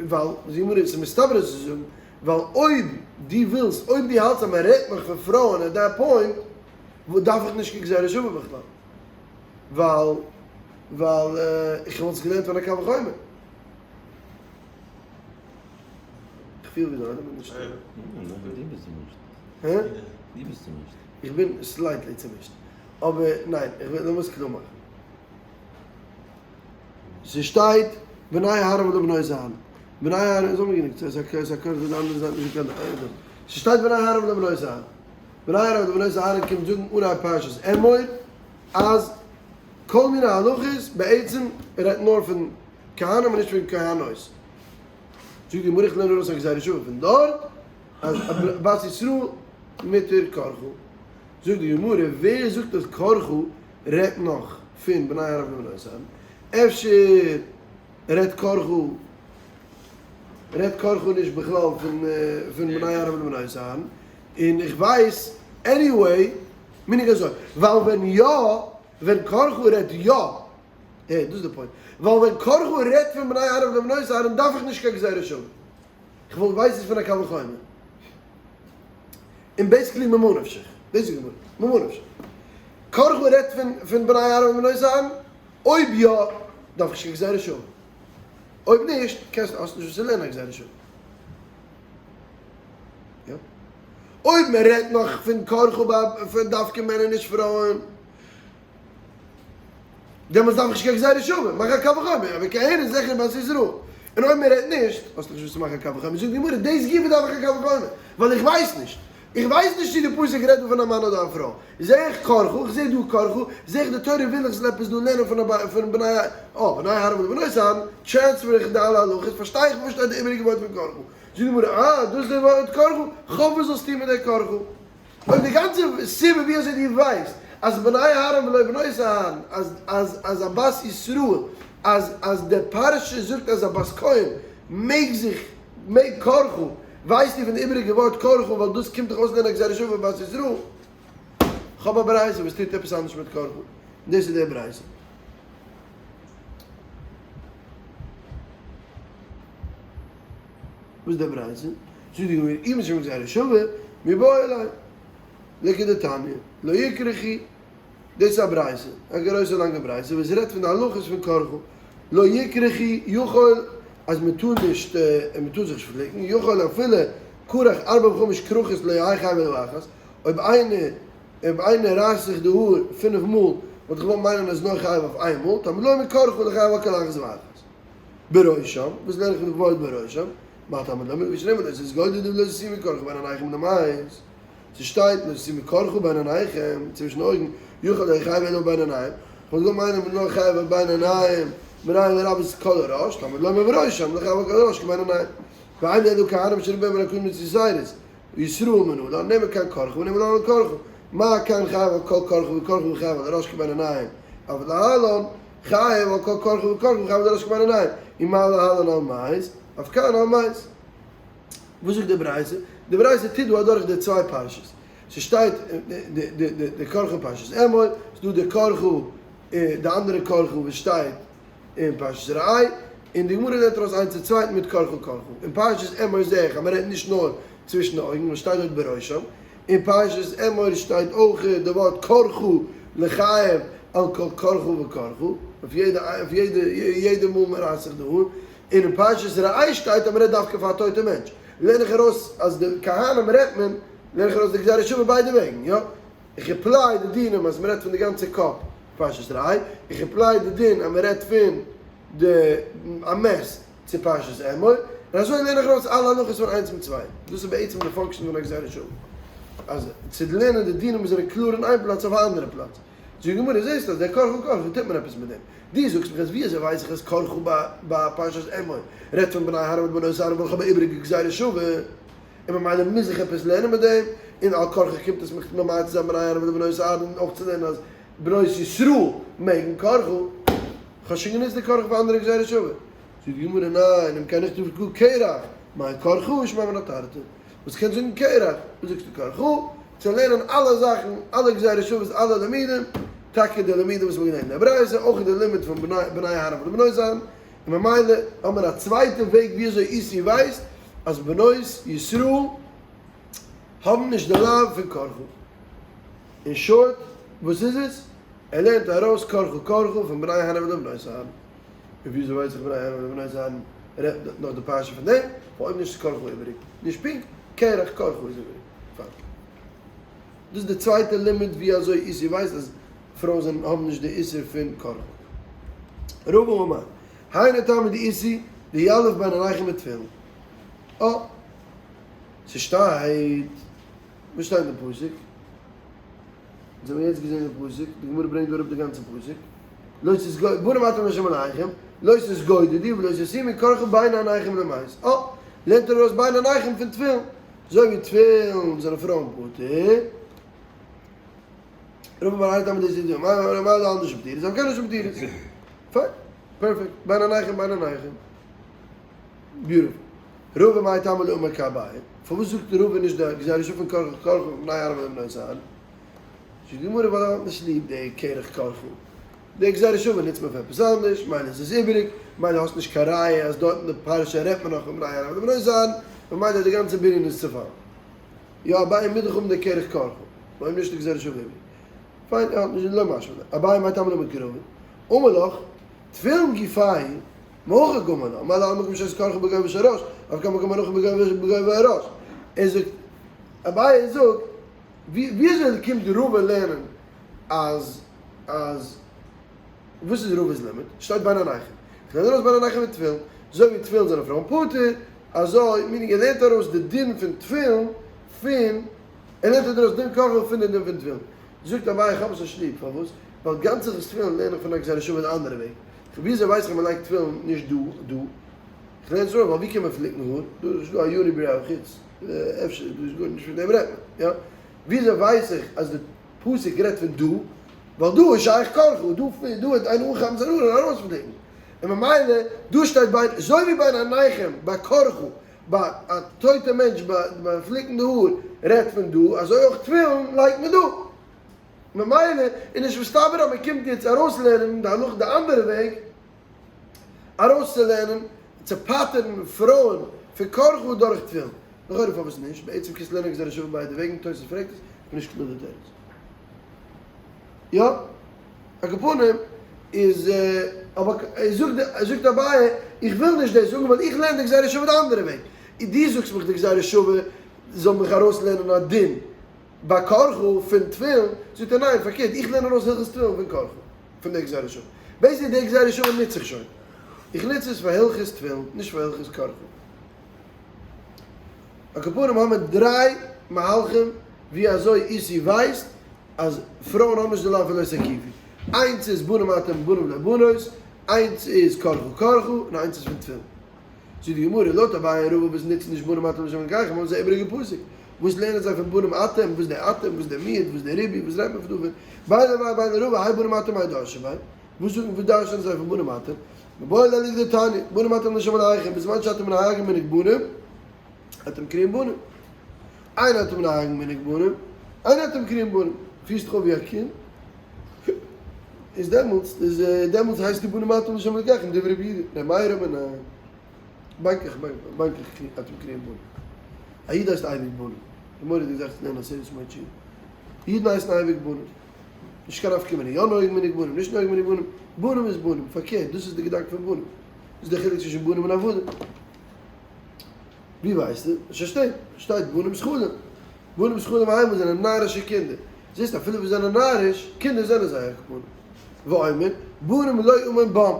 Speaker 1: ווייל זאגט די גמרא, ס'איז מסתבר אזוי צו זאגן, ווייל אויב דו ווילסט, אויב דו האלטסט אז מען רעדט נאך פון פרויען at that point, דארף איך נישט קיין גזירה שווה בכלל. ווייל, ווייל איך וואלט עס געלערנט פון א קל וחומר. איך פיל ווי דו, אדער בין נישט?
Speaker 3: נו, דו ביסט צומישט.
Speaker 1: הע?
Speaker 3: דו ביסט צומישט.
Speaker 1: איך בין slightly צומישט. אבער ניין, איך וויל, לאמיר עס קלאר מאכן. ס'שטייט בני אהרן ולבנות אהרן. בני אהרן איז אנגענומען, ס'איז א קורצע די אנדערע זייט נישט געקענט. ס'שטייט בני אהרן ולבנות אהרן. בני אהרן ולבנות אהרן קומט זאגן אנהייב פרשת אמור אז כל מיני הלכות בעצם רעדט נאר פון כהנים און נישט פון כהנות. זאגט די גמרא איך לערן ארויס א גזירה שוה פון דארט אז בת ישראל מותר קרחה. זאגט די גמרא ווער זאגט אז קרחה רעדט נאך פון בני אהרן ולבנות אהרן? אפשר רעדט קרחה רעדט קרחה נישט בכלל פון פון בני אהרן ולבנות אהרן? און איך ווייס anyway מנהג אזוי ווייל ווען יא ווען קרחה רעדט יא העי, דאס איז די point. ווייל ווען קרחה רעדט פון בני אהרן ובנות אהרן דארף איך נישט קיין גזירה שווה. איך וואלט ווייס עס פון א קל וחומר. און basically ממה נפשך. דאס איז די גמרא. ממה נפשך. קרחה רעדט פון פון בני אהרן ובנות אהרן? אויב יא, דארף איך נישט קיין גזירה שווה. אויב נישט, קענסט האסט נישט וואס צו לערנען א גזירה שווה. יא. אויב מען רעדט נאך פון קרחה ביי פון דווקא מענער נישט פרויען. דעמאלטס דארף איך נישט קיין גזירה שווה, מאך א קל וחומר, אבער כהן איז זיכער בת ישראל, און אויב מען רעדט נישט, האסטו נישט וואס צו מאכן א קל וחומר, זאגט די גמרא, דאס גופא דארף איך א קל וחומר, ווייל איך ווייס נישט, איך ווייס נישט צו די פסוק רעדט דא פון א מאן אדער א פרוי, זע איך קרחה, איך זע דא קרחה, זע איך די תורה וויל איך זאל עפעס דא לערנען פון א פון בני אה, בני אהרן ולבנות אהרן, transfer איך די אלע הלכות, פארשטיי איך וואס שטייט די איבעריגע ווארט פון קרחה, זאגט די גמרא, אה, דאס איז די ווארט קרחה, כ'האף וואס זאלסטו מיט די קרחה. אויב די גאנצע סיבה ווי אזוי דו ווייסט אז בני אהרן ולא בנות אהרן אז אז אז א בת ישראל אז אז די פרשה זאגט אז א בת כהן מעג זיך מעג קרחה ווייסטו פון די איבעריגע ווארט קרחה ווייל דאס קומט דאך אויסלערנען א גזירה שווה בת ישראל. כ'האב א ברייתא וואס טוט עפעס אנדערש מיט קרחה און דאס איז די ברייתא. וואס איז די ברייתא? זאגט די גמרא, אי משום גזירה שווה, מיבעי ליה, לכדתניא, לא יקרחו, דאס איז א ברייתא, א גרויסע לאנגע ברייתא, וואס רעדט פון די הלכות פון קרחה, לא יקרחו יכול, אז מען טאר נישט, מען טאר זיך נישט פליקן, יכול אפילו קרח ארבע וחמש כרכות לא יהא חייב אלא אחת, אויב איינער, אויב איינער רייסט זיך די האר פינף מאל, וואלט איך געוואלט מיינען אז נאר חייב אויף איין מאל, תלמוד לומר קרחה לחייב על כל אחת ואחת. בראשם, וואס לערן איך מיט די ווארט בראשם? מה תלמוד לומר לפי שנאמר לא תתגודדו ולא תשימו קרחה בין עיניכם למת, ס'שטייט לא תשימו קרחה בין עיניכם, צווישן אויגן, יכול לא חייב אלא בין עיניים, כ'וואלט געוואלט מיינען מ'איז נאר חייב אויף בין עיניים, מנין לרבות כל הראש, תלמוד לומר בראשם, לחייב על כל הראש כבין עיניים. ואין אלא כהנים שרובם רקודים מצוות ישראל מנלן, נאמר כאן קרחה ונאמר להלן קרחה, מה כאן חייב על כל קרחה וקרחה וחייב על הראש כבין עיניים, אבל להלן חייב על כל קרחה וקרחה וחייב על הראש כבין עיניים, ומה להלן על מת, אף כאן על מת. וואס זאגט די ברייתא? די ברייתא טוט דא אדורך די צוויי פרשות. ס'שטייט די קרחה פרשת אמור, ס'דא די קרחה די אנדערע קרחה וואס שטייט אין פרשת ראה, און די גמרא לערנט ארויס איינס צום צווייטן מיט קרחה קרחה. אין פרשת אמור זעה איך אז מ'רעדט נישט נאר צווישן די אויגן וואס שטייט דארט בראשם, אין פרשת אמור שטייט אויך די ווארט קרחה לחייב על כל קרחה וקרחה, אויף יעדע אויף יעדע יעדע מאל מען רייסט זיך די האר, און אין פרשת ראה שטייט אז מען רעדט דווקא פאר א טויטע מענטש, לערן איך ארויס אז די כהנים רעדט מען, לערן איך ארויס די גזירה שווה ביידע וועגן, יא? איך apply די דינים אז מען רעדט פון די גאנצע קאפ פרשת ראה, איך apply די דין אז מען רעדט פון די א מת צו פרשת אמור, און אזוי לערן איך ארויס אלע הלכות פון איינס צום צווייטן. דאס איז בעצם די function פון א גזירה שוה, אז צו לערנען די דינים וואס זענען קלאר אין איין פלאץ אויף א אנדערע פלאץ. זאגט די גמרא, זעסט אז דער קרחה קרחה טוט מען עפעס מיט דעם. דו זאגסט מיך אז ווי אזוי ווייס איך אז קרחה ביי פרשת אמור רעדט פון בני אהרן ובנות אהרן ווייל איך האב א איבעריגע גזירה שוה, און ממילא מוז איך עפעס לערנען מיט דעם, און על כרחך קומט עס מיך ממעט צו זיין בני אהרן ובנות אהרן אויך צו לערנען אז בנות ישראל מעגן קרחה. כ'האב שוין גענוצט די קרחה פאר אנדערע גזירה שוה. זאגט די גמרא ניין, אם כן נכתוב קרא קרח, מאי קרחה שמע מינה תרתי, וואס קען זאגן קרח, וואס זאגסטו קרחה, צו לערנען אלע זאכן, אלע גזירות שוות, אלע לימודים, טאקע די לימודים וואס מ'האט געלערנט אין די ברייתא, אויך די לימוד פון בני אהרן ולבנות אהרן, און ממילא האט מען א צווייטע וועג ווי אזוי איסי ווייסט אז בנות ישראל האבן נישט די לאו פון קרחה. אין short, וואס איז עס? ער לערנט ארויס קרחה קרחה פון בני אהרן ולבנות אהרן. און וויאזוי ווייס איך בני אהרן ולבנות אהרן רעדט נאך די פרשה פון דעם? ווייל אויב נישט איז קרחה איבעריג. נישט פונקט, קרח קרחה איז איבעריג. פארטיג. דאס איז די צווייטע לימוד ווי אזוי איסי ווייסט אז פרויען זענען האבן נישט די איסור פון קרחה. רבא אמר, היינו טעמא דאיסי דיליף בין עיניכם בתפילין. אה. ס'שטייט, וואס שטייט אין די פסוק? אונז האבן יעצט געזען די פסוק, די גמרא ברענגט דא אראפ די גאנצע פסוק, לא תתגודדו, בנים אתם לה' אלהיכם, לא תתגודדו ולא תשימו קרחה בין עיניכם למת. אה! לערנט ער ארויס בין עיניכם פון תפילין. אזוי ווי תפילין זענען פרויען פטור. רבא בר אהרן תלמיד דאס איז מה מה לא אנדערש פטירות, זיי קענען נישט פטירות. פיין, פערפעקט, בין עיניכם בין עיניכם. ביוטיפול. רבא מאי טעמא לא אמר כאביי? פארוואס זאגט רבא נישט די גזירה שוה פון קרחה קרחה פון בני אהרן ובני אהרן? זאגט די גמרא ווייל ער האט נישט ליב די קרח קרחה. די גזירה שוה נוצט מען פאר עפעס אנדערש, מילא איז עס איבעריג, מילא האסט נישט קיין ראיה אז דארט אין די פרשה רעדט מען נאך פון בני אהרן ובני אהרן, ממילא די גאנצע בנין איז צופאלן. יא אביי מוז דאך האבן די קרח קרחה, אויב נישט די גזירה שוה איבעריג. פיין ער האט נישט לא משמע ליה. אביי מאי טעמא לא אמר כרבא? אמר לך, תפילין גופייהו מהכא גמר לה, מה להלן מקום שעשו קרחה בגובה של ראש, אף כאן מקום הנחה בגובה הראש. ער זאגט, אביי זאגט, ווי אזוי קומט רבא לערנען אז אז וואס איז רבא'ס לימוד? שטייט בין עיניכם. איך לערן ארויס בין עיניכם מיט תפילין, אזוי ווי תפילין זענען פרויען פטור, אזוי meaning ער לערנט ארויס די דין פון תפילין פון, ער לערנט ארויס דין קרחה פון די דין פון תפילין. זאגט אביי איך האב עס נישט ליב, פארוואס? ווייל גאנץ הלכות תפילין לערן איך פון א גזירה שוה די אנדערע וועג. וויאזוי ווייס איך אז מען לייגט תפילין נישט דא, דא? איך לערן עס ארויף ווייל ווי קען מען פליקן האר? דא איז נישט דא א יוני בריאה חוץ אפשר איז דא איז גארנישט פון דעם רעדט מען, יא? וויאזוי ווייס איך אז די פסוק רעדט פון דא? ווייל דא איז שייך קרחה, דא דא וועט איינער אנכאפן זיין האר און ארויספליקן, און ממילא דא שטייט בין אזוי ווי בין עיניכם ביי קרחה ביי א טויטע מענטש ביי פליקן די האר רעדט מען דא, אזוי אויך תפילין לייגט מען דא. ממילא איז נישט מסתבר אז מען קומט יעצט ארויסלערנען די הלכה די אנדערע וועג, ארויסצולערנען צו פטר'ן פרויען פון קרחה דורך תפילין. לכאורה פארוואס נישט? בעצם קענסטו לערנען גזירה שווה ביידע וועגן, תוס' פרעגט עס, איך בין נישט קלאר די תירוץ. יא, על כל פנים איז אבער זאגט זאגט אביי איך וויל נישט דאס זאגן ווייל איך לערן די גזירה שווה די אנדערע וועג, דו זאגסט מיך די גזירה שווה זאל מיך ארויסלערנען א דין ביי קרחה פון תפילין, זאגט ער ניין פארקערט איך לערן ארויס הלכות תפילין פון קרחה פון די גזירה שווה, בעיסיקלי די גזירה שווה נוץ איך שוין, איך נוץ עס פאר הלכות תפילין נישט פאר הלכות קרחה. על כל פנים האבן מיר דריי מהלכים ווי אזוי איסי ווייסט אז פרויען האבן נישט די לאו פון לא תקיפו, איינס איז בנים אתם בנים לבנות, איינס איז קרחה קרחה, און איינס איז פון תפילין. זאגט די גמרא, לויט אביי און רבא וואס נוצן נישט בנים אתם לשם אלקיכם האבן זיי איבעריגע פסוק, וואס לערנען זיי פון בנים אתם, וואס די אתם, וואס די מיעוט, וואס די ריבוי, וואס רעדט מען פון דא פון בין לאביי בין לרבא, האי בנים אתם מאי דרשי ביה, וואס זאגן וואס דרש'נען זיי פון בנים אתם, מיבעי ליה לכדתניא, בנים אתם לשם אלקיכם, בזמן שאתם נוהגים מנהג בנים, אתם קרויים בנים. אין אתם נוהגים מנהג בנים, אין אתם קרויים בנים. פירסט דיך אויף ווי א קינד, איז דעמאלטס, איז דעמאלטס הייסט די בנים אתם לשם אלקיכם דברי רבי יהודה, ר' מאיר אומר ניין, בין כך בין בין כך אתם קרויים בנים. א איד הייסט אייביג בנים. די מורא'דיגע זאך צו לערנען עשרת ימי תשובה. אידן הייסן אייביג בנים. נישט קיין נפקא מינה, יא נוהג מנהג בנים, נישט נוהג מנהג בנים, בנים איז בנים, פארקערט, דאס איז די געדאנק פון בנים. דאס איז דער חילוק צווישן בנים און עבדים. ווי ווייסטו? עס שטייט, שטייט בנים זכרים. בנים זכרים המה זענען נארישע קינדער. זעסט אפילו וואס זענען נאריש, קינדער זענען זיי על כל פנים. ואומר, בנים לא אמון בם,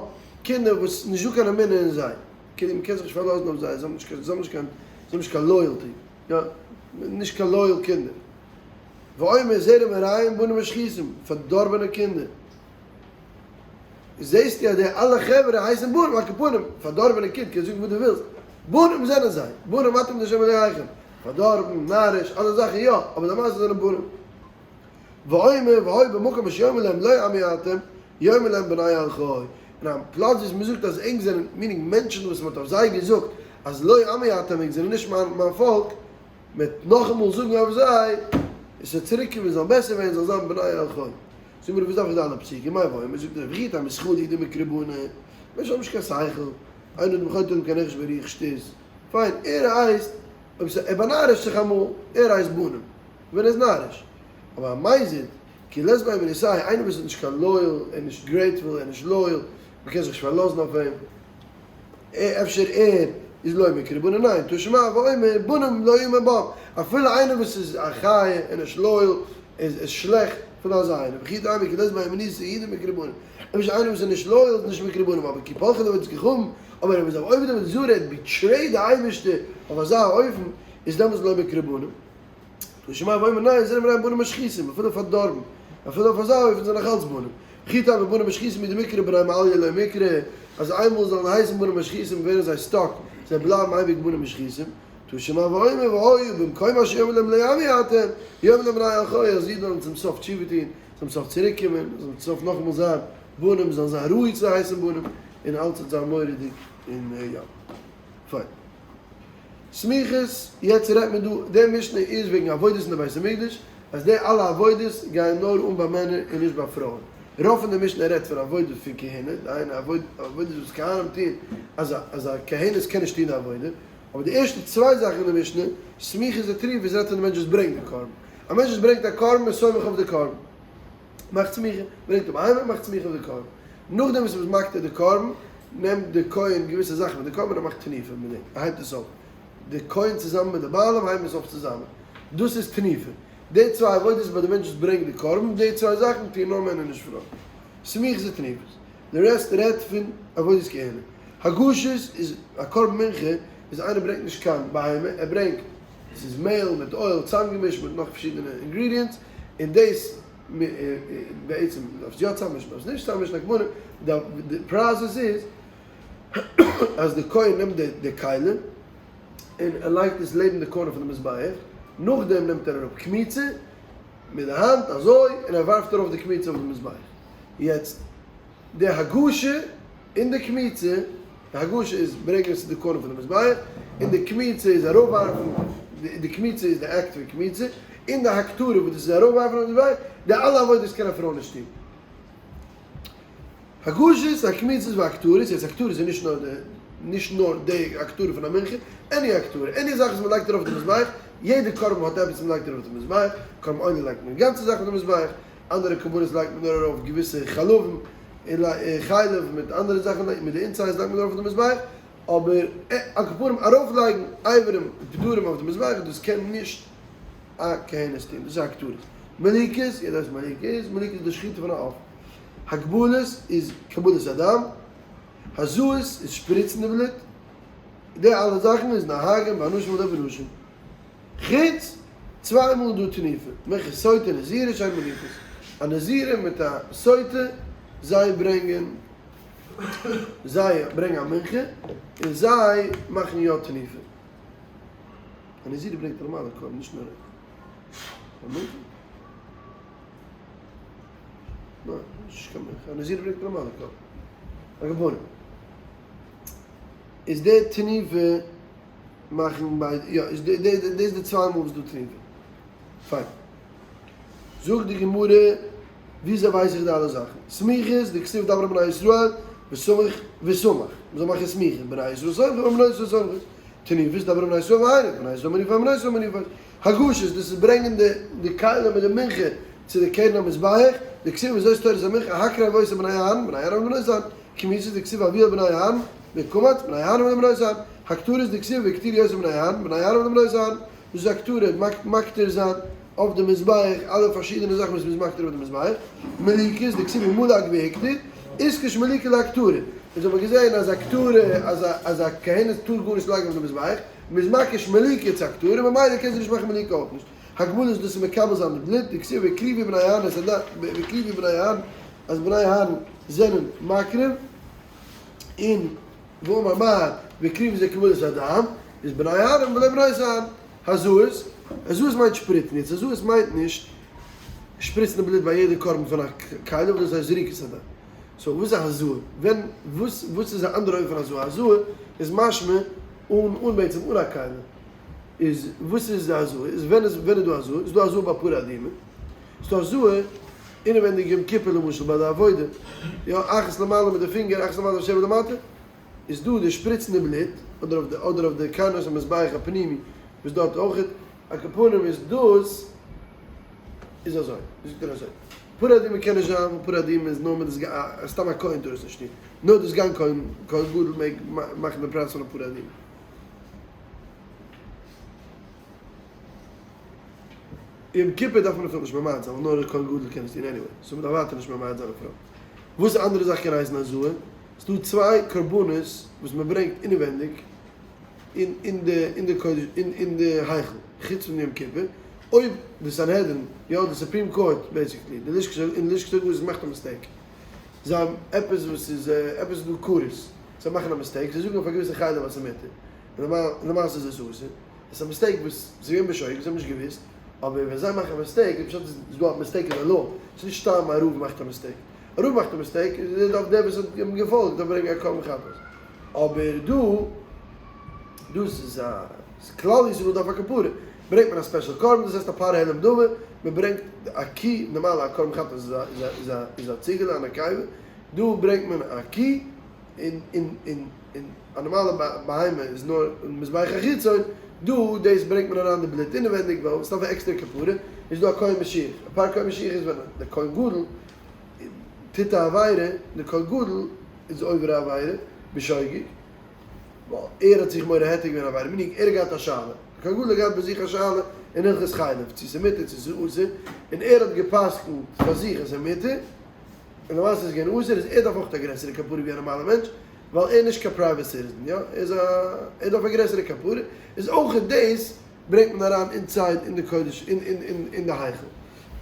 Speaker 1: קינדער וואס נישט דא קיין אמונה אין זיי. קינדער מ'קען זיך נישט פארלאזן אויף זיי, זיי האבן נישט קיין, זיי האבן נישט קיין, זיי האבן נישט קיין loyalty. יא, נישט קיין loyal קינדער. ואומר זרע מרעים בנים משחיתים, פארדארבענע קינדער. זעסטו אז די אלע חברה הייסן בנים, על כל פנים, פארדארבענע קינד, קענסט זאגן וואס דו ווילסט, בנים זענען זיי, בנים אתם לה' אלהיכם, פארדארבן, נאריש, אלע זאכן יא, אבער למעשה זענען בנים. ואומר והיה במקום אשר יאמר להם לא עמי אתם, יאמר להם בני אל חי. אין א פלאץ וואס מען זאגט אז ענק זענען, meaning מענטשן וואס מען האט אויף זיי געזאגט אז לא עמי אתם, ענק זענען נישט מיין פאלק, מען וועט נאכאמאל זאגן אויף זיי, עס וועט צוריק קומען, זאל בעסער ווערן, זאל זיין בני אל חי. זאג מיר וואס דארף איך דיינע פסוקים, מאי ואומר, זאגט ער, וכי תימא סכלי דמקרי בני, מענטשן האבן נישט קיין שכל, אין אדם חוטא אלא אם כן נחש ברוח שטות, פיין, ער הייסט, אויב ס'איז ער באנארישט זיך אמאל, ער הייסט בנים, ווען ער איז נאריש, אבער א מזיד, כי לית ביה הימנותא, איינער וואס איז נישט קיין loyal, ער איז נישט grateful, ער איז נישט loyal, מ'קען זיך נישט פארלאזן אויף אים. אפשר ער איז לא מקרי בנים ניין תא שמע ואומר בנים לא אמון בם אפילו איינער וואס איז א חיה און נישט loyal איז איז שלעכט אפילו אזא איינער וכי תימא כי לית ביה הימנותא הוא דמיקרי בנים אפשר איינער וואס איז נישט loyal איז נישט מקרי בנים אבער כי פלחי לעבודת כוכבים אבער אויב איז עובד עבודה זרה ער האט betrayed די אייבערשטער אויף אזא אופן איז דעמאלטס לא מקרי בנים תא שמע ואומר ניין זענען מיר בנים משחיתים אפילו פארדארבן. אפילו אויף אזא אופן זענען נאך אלץ בנים. וכי תימא בנים משחיתים הוא דמיקרי בני מעליא לא מיקרי, אז איינמאל זאלן הייסן בנים משחיתים ווערן זיי stuck, זיי בלייבן אייביג בנים משחיתים. תא שמע ואומר והיה במקום אשר יאמר להם לא עמי אתם, יאמר להם בני אחי, אז אידן זאלן צום סוף תשובה טון, צום סוף צוריק קומען, זאלן צום סוף נאכאמאל זיין בנים, זאלן זיין ראוי צו הייסן בנים, און אלץ וועט זיין מורא'דיג און יא. פיין. סמיכות, יעצט רעדט מען דא, די משנה איז וועגן עבודות אין די בית המקדש, אז די אלע עבודות גייען נאר אן ביי מענער און נישט ביי פרויען. רוב פון די משנה רעדט פון עבודות פון כהונה, דהיינו עבודות וואס כהנים טוען, אז א אז א כהנת קען נישט טון די עבודה, אבער די ערשטע צוויי זאכן אין די משנה, סמיכות און תנופות, רעדט פון די מענטש וואס ברענגט די קרבן. א מענטש וואס ברענגט א קרבן איז סומך אויף די קרבן. מאכט סמיכה, ברענגט א בהמה, מאכט סמיכה אויף די קרבן. נאכדעם וואס מ'איז מקטיר די קרבן, נעמט די כהן געוויסע זאכן פון די קרבן און ער מאכט תנופה מיט דעם, ער הייבט עס אויף. די כהן צוזאמען מיט די בעלים הייבן עס אויף צוזאמען. דאס איז תנופה. די צוויי עבודות ביי די מענטש וואס ברענגט די קרבן, די צוויי זאכן טוען נאר מענער נישט פרויען. סמיכה איז תנופות. די rest רעדט פון עבודת כהונה. הגשות איז א קרבן מנחה איז איינער ברענגט נישט קיין בהמה, ער ברענגט, ס'איז מעהל מיט oil צוזאמגעמישט מיט נאך פארשידענע ingredients, און דאס בעצם דארפסט יא צוזאממישן דארפסט נישט צוזאממישן הכוונה די process איז אז די כהן נעמט די כלי און ער לייגט עס לעבן די corner פון די מזבח, נאכדעם נעמט ער אראפ קמיצה מיט די האנט אזוי און ער ווארפט ארויף די קמיצה אויף די מזבח, יעצט די הגשה און די קמיצה, די הגשה איז ברענגען עס צו די corner פון די מזבח, און די קמיצה איז ארויפווארפן, די קמיצה איז די אקט פון קמיצה, און די הקטרה וואס דאס איז ארויפווארפן אויף די מזבח, די אלע עבודות קען א פרוי נישט טון. הגשות, הקמיצות והקטרות, יעצט הקטרות איז נישט נאר די, נישט נאר די הקטרה פון א מנחה, any הקטרה, any זאך וואס מען לייגט ארויף די מזבח, יעדע קרבן האט עפעס וואס מען לייגט ארויף די מזבח, קרבן עולה לייגט מען גאנצע זאך אויף די מזבח, אנדערע קרבנות לייגט מען נאר ארויף געוויסע חלבים און חלב מיט אנדערע זאכן מיט די insides לייגט מען ארויף אויף די מזבח, אבער על כל פנים ארויף לייגן אברים און פדרים אויף די מזבח דאס קען נישט א כהנת טון, דאס איז הקטרות. מליקות, יעדער ווייסט וואס מליקה איז, מליקה איז די שחיטה פון א עוף. הגבלות איז קבלת הדם, הזאות איז שפריצן די בלוט, די אלע זאכן איז נוהגין באנשים ולא בנשים. חוץ צוויי מאל דא תנופה, מנחת סוטה נזירה שאין מניפות, א נזירה מיט א סוטה זיי ברענגען זיי ברענגען א מנחה און זיי מאכן יא תנופה, א נזירה ברענגט א נארמאלע קרבן נישט נאר א מנחה, ניין נישט קיין מנחה, א נזירה ברענגט א נארמאלע קרבן, א געבוירענע איז די תנופה. מאכן ביי יא איז די די דאס איז די צוויי מאל וואס דא תנופה. פיין. זאגט די גמרא, וויאזוי ווייס איך די אלע זאכן? סמיכות, דכתיב דבר בני ישראל, וסמוך וסמך. מ'זאל מאכן סמיכה, בני ישראל סומכין ובנות ישראל סומכות. תנופות, דבר בני ישראל והניף, בני ישראל מניפין ובנות ישראל מניפות. הגשות, דאס איז ברענגען די די כלים מיט די מנחה צו די קרן המזבח, דכתיב וזאת תורת המנחה, הקרב אותה בני אהרן, בני אהרן ובנות אהרן. קמיצות, דכתיב הביאה בני אהרן, וקמץ, בני אהרן ובנות אהרן. הקטרות דכתיב והקטירו אותה בני אהרן, בני אהרן ובנות אהרן, דאס איז הקטרה, מקטיר זיין אויף די מזבח אלע פארשידענע זאכן וואס מ'איז מקטיר אויף די מזבח, מליקות דכתיב ומלק והקטיר, איתקש מליקה להקטרה, אונז האבן געזען אז הקטרה, אז א אז א כהנת טאר גארנישט לייגן אויף די מזבח, מ'איז מקיש מליקה צו הקטרה, ממילא קען זי נישט מאכן מליקה אויך נישט. הגבלות דאס איז מקבל זיין די בלוט, דכתיב והקריבו בני אהרן את הדם, והקריבו בני אהרן, אז בני אהרן זענען מקריב, און ואמר מר והקריבו זה קבלת הדם, איז בני אהרן ולא בנות אהרן. הזאות, הזאות מיינט שפריצן, יעצט הזאות מיינט נישט שפריצן די בלוט ביי יעדע קרבן פון א כלי, דאס הייסט זריקת הדם. so וואס איז א הזאה? ווען וואס וואס איז א אנדערע אופן פון הזאה? הזאה איז משמע אן אן בעצם אן א כלי. איז וואס איז די הזאה? איז ווען איז ווען איז דא הזאה? איז דא הזאה ביי פרה אדומה? איז דא הזאה אינעווענדיג יום כיפור למשל ביי די עבודה, יא אחת למעלה מיט די פינגער אחת למטה ושבע למטה, איז דא די שפריצן די בלוט, אדער אויף די אדער אויף די קרנות המזבח הפנימי וואס דארט אויכעט, על כל פנים איז דאס איז אזוי, זאגט ער אזוי, פרה אדומה קען נישט זיין ווייל פרה אדומה איז נאר מיט די סתם א כהן טאר עס נישט טון, נאר די סגן כהן כהן גדול מעג מאכן די פרייז פון א פרה אדומה. יום כיפור דארף מען אפילו נישט ממעט זיין ווייל נאר די כהן גדול קען עס טון anyway, so מ'דארף ווייטער נישט ממעט זיין א פרוי. וואס אנדערע זאך קען הייסן הזאה? ס'דא צוויי קרבנות וואס מ'ברענגט אינעווענדיג אין אין די אין די קודש אין אין די היכל חוץ פון יום כיפור. אויב די סנהדרין, יא די סופרים קאורט basically, די לשכת אין די לשכת עורכי מאכט א mistake, זיי האבן עפעס וואס איז עפעס איז דא כרת, זיי מאכן א mistake, זיי זאגן אויף א געוויסע חלב אז ס'איז מותר, און למעשה איז עס אסור, עס איז א mistake וואס ס'איז געווען בשוגג, זיי האבן נישט געוואוסט, אבער ווען זיי מאכן א mistake איז פשט אז ס'איז דא א mistake אין די law, ס'איז נישט סתם א רב מאכט א mistake, א רב מאכט א mistake איז דארף דער וואס האט אים געפאלגט דארף ברענגען א קרבן חטאת, אבער דא דאס איז א. כלל ישראל דארף א כפרה, ברענגט מען א special קרבן, דאס הייסט א פר העלם דבר, מען ברענגט א קי, נארמאל א קרבן חטאת איז א איז א איז א ציגעלע א נקבה, דא ברענגט מען א קי, און און און און א נארמאלע בהמה איז נאר מזבח החיצון, דא דאס ברענגט מען אריין די בלוט אינעווענדיג ווייל עס דארף א עקסטערע כפרה, איז דא א כהן משיח, א פר כהן משיח איז ווען דער כהן גדול טוט א עבירה, דער כהן גדול איז עובר א עבירה בשוגג, ווייל ער האט זיך מורה היתר געווען עבירה meaning ער האט געהאט א שאלה, דער כהן גדול האט געהאט ביי זיך א שאלה אין הלכות חלב צו ס'איז מותר צו ס'איז אסור, און ער האט גע'פסק'נט פאר זיך אז ס'איז מותר, און למעשה איז געווען אסור, איז ער דארף אויך א גרעסערע כפרה ווי א נארמאלע מענטש, ווייל ער איז נישט קיין private citizen, יא, ער איז א, ער דארף א גרעסערע כפרה, איז אויך דאס ברענגט מען אריין inside אין די קודש אין אין אין אין די היכל,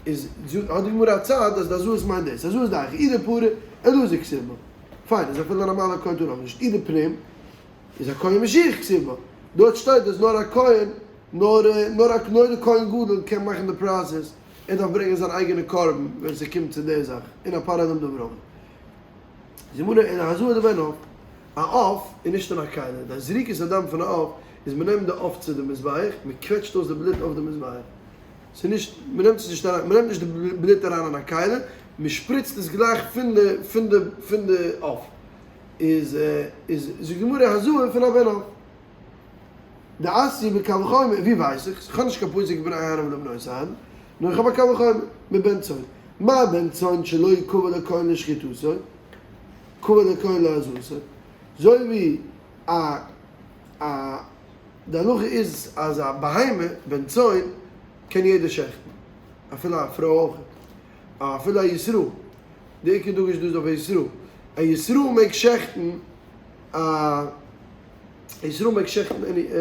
Speaker 1: איז האט די גמרא א צד אז די הזאת מיינט דאס, הזאת די היכל, אי די פרה, אלעזר כתיב בה. פיין, איז אפילו א נארמאלע כהן טאר אויך נישט, אי די פנים איז א כהן משיח כתיב בה, דארט שטייט אז נאר א כהן, נאר נאר א נאר די כהן גדול קען מאכן די process, ער דארף ברענגען זיין אייגענע קרבן ווען ס'קומט צו די זאך, און א פר העלם דבר אויך. זיי מנא און הזאה דבן עוף, א עוף איז נישט אין א כלי, די זריקת הדם פון א עוף איז מ'נעמט די עוף צו די מזבח, מ'קוועטשט אויס די בלוט אויף די מזבח, ס'איז נישט, מ'נעמט עס נישט אריין, מ'נעמט נישט די בלוט אריין אין א כלי, מ'שפריצט עס גלייך פון די, פון די, פון די עוף. איז, איז, זאגט די גמרא הזאה פון א בן עוף. דאתיא בקל וחומר, ווי ווייס איך? כ'האב נישט קיין פסוק בני אהרן ולבנות אהרן, נאר איך האב א קל וחומר, מבן צאן. מה בן צאן שלא קבע לכהן לשחיטתו, קבע לכהן להזאתו. אזוי ווי א, א. די הלכה איז אז א בהמה, בן צאן, קען יעדער שעכטן, אפילו א פרוי אויך, אפילו א ישראל, די עיקר דגוש דא איז אויף א ישראל, א ישראל מעג שעכטן א ישראל מעג שעכטן any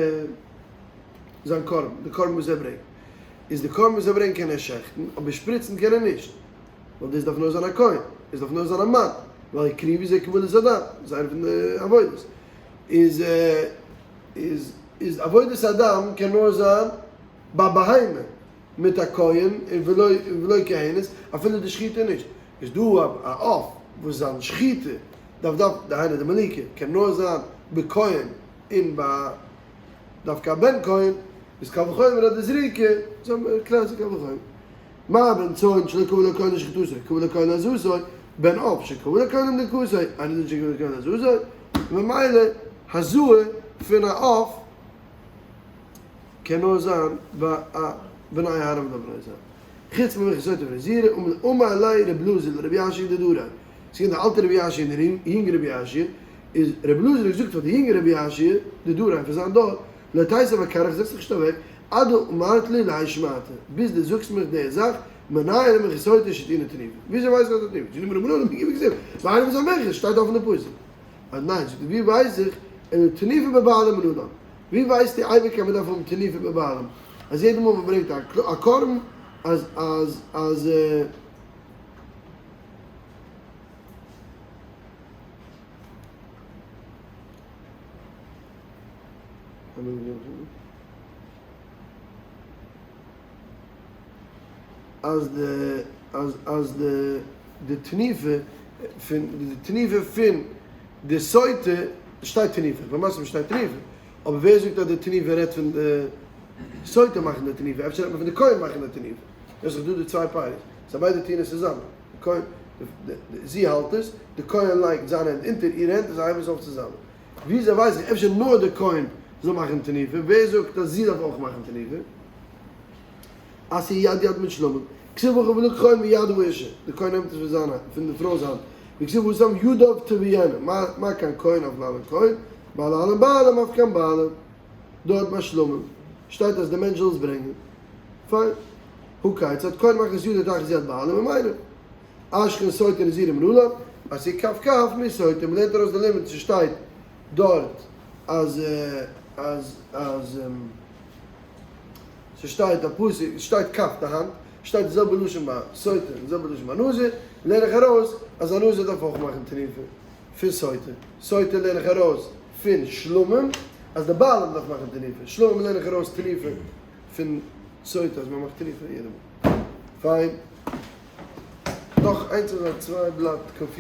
Speaker 1: זיין קרבן, די קרבן וואס ער ברענגט, איז די קרבן וואס ער ברענגט קען ער שעכטן, אבער שפריצן קען ער נישט, ווייל דאס דארף נאר זיין א כהן, עס דארף נאר זיין א מאן, ווייל הקריבו זה קבלת הדם, איז איינע פון די עבודות, איז. איז איז עבודת הדם קען נאר זיין ביי בהמה מיט א כהן און ולא ולא כהנת אפילו די שחיטה נישט, איז דא א עוף וואס זיין שחיטה דארף דארף דהיינו די מליקה קען נאר זיין בכהן און ביי דווקא א בן כהן איז קל וחומר אז די זריקה זאל מען קלערן ס'איז קל וחומר. מה בן צאן שלא קבל לכהן לשחיטתו קבל לכהן להזאתו, בן עוף שקבל לכהן למליקתו, אינו דין שקבל לכהן להזאתו, ממילא הזאה פון א עוף קען נאר זיין ביי א בני אהרן ולבני זיין. חוץ ממלכת סוטה ונזירה, אמר ליה רב אלעזר לרבי יאשיה דדריה, ס'איז געווען די אלטע רבי יאשיה און די יונגע רבי יאשיה, איז רב אלעזר האט געזאגט פאר די יונגע רבי יאשיה דדריה פון זיין דור, לא תיתיב אכרעך זעץ דיך נישט אוועק, עד דאמרת לי להאי שמעתא, ביז דו זאגסט מיך די זאך, מנין למרחץ סוטה שטעונה תנופה? וויאזוי ווייס איך אז ס'איז תנופה? זאגט די גמרא מנא למיגב כתיב, והיינו בזמן מרחץ, שטייט אויף אין די פסוק. אז ניין, זאגט ער, ווי ווייס איך, אלא תנופה בבעלים מנלן. ווי ווייסטו אייביג אז מ'דארף האבן תנופה בבעלים? אז יעדע מאל מ'ברענגט א קרבן אז אז אז. אז די אז אז די די תנופה פון די תנופה פון די סוטה שטייט תנופה, כ'בין מסכים שטייט תנופה, אבער ווער זאגט אז די תנופה רעדט פון די סוטה מאכן די תנופה, אפשר רעדט מען פון די כהן מאכן די תנופה, דאס איז דא די צוויי פירות, זיי ביידע טוען עס צוזאמען, די כהן זי האלט עס, די כהן לייגט זיין הענט אונטער איר הענט און זיי הייבן עס אויף צוזאמען. וויאזוי ווייס איך? אפשר נאר דער כהן זאל מאכן תנופה, ווער זאגט אז זי דארף אויך מאכן תנופה? עשי יד יד מיט שלמים, כתיב הכא ולקח כהן מיד האשה, דער כהן נעמט עס פון זיין האנט, פון די פרוי'ס האנט, וכתיב התם ידיו תביאינה, מה כאן כהן אף להלן כהן, מה להלן בעלים אף כאן בעלים, דארט ביי שלמים שטייט אז דער מענטש זאל עס ברענגען, פיין, הא כיצד, כהן מכניס ידו תחת יד בעלים ומרים. אשכנ סוטה נזירים מנלן, אז ס'איז כף כף מסוטה, מ'לערנט ארויס די לימוד ס'שטייט דארט אז אז אז. ס'שטייט א פסוק, ס'שטייט כף די האנט, שטייט די זעלבע לשון ביי סוטה און די זעלבע לשון ביי נזיר, לערן איך ארויס אז א נזיר דארף אויך מאכן תנופה פון סוטה, סוטה לערן איך ארויס פון שלמים אז די בעלים דארף מאכן תנופה, שלמים לערן איך ארויס תנופה פון סוטה אז מען מאכט תנופה יעדע מאל. פיין. נאך איינס אדער צוויי בלאט קאנפיוזינג.